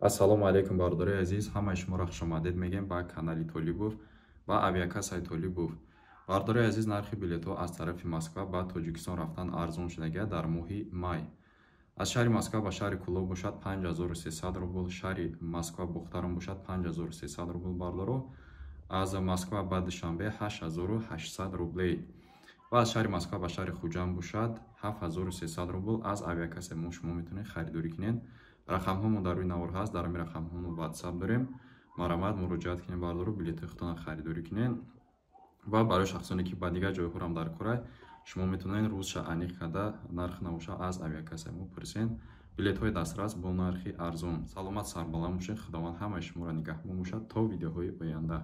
Ассалому алайкум, бародарои азиз, ҳамаи шуморо хушомадед мегӯем ба канали Толибов ва авиакассаи Толибов. Бародарои азиз, нархи билетҳо аз тарафи Москва ба Тоҷикистон рафтан арзон шудагия дар моҳи май. Аз шаҳри Москва ба шаҳри Кӯлоб бошад 5300 рубл, шаҳри Москва Бохтарон бошад 5300 рубл, бародаро. Аз Москва ба Душанбе 8800 рублей ва аз шаҳри Москва ба шаҳри Хуҷанд бошад 7300 рубл. Аз авиакассаи мо шумо метавонед харидорӣ кунед. Рақамҳомо дар рӯи навор ҳаст, дар ҳамин рақамҳо мо WhatsApp дорем. Марҳамат, муроҷиат кунед, бародаро, билетҳои худтонро харидорӣ кунед. Ва барои шахсоне, ки ба дигар ҷойҳорам дар кора, шумо метавонед рӯзша аниқ карда нарх навоша аз авиакассаи мо пурсед. Билетҳои дастрас бо нархи арзон. Саломат, сарбаланд бошед. Худованд ҳамаи шуморо нигаҳбон бошад то видеоҳои оянда.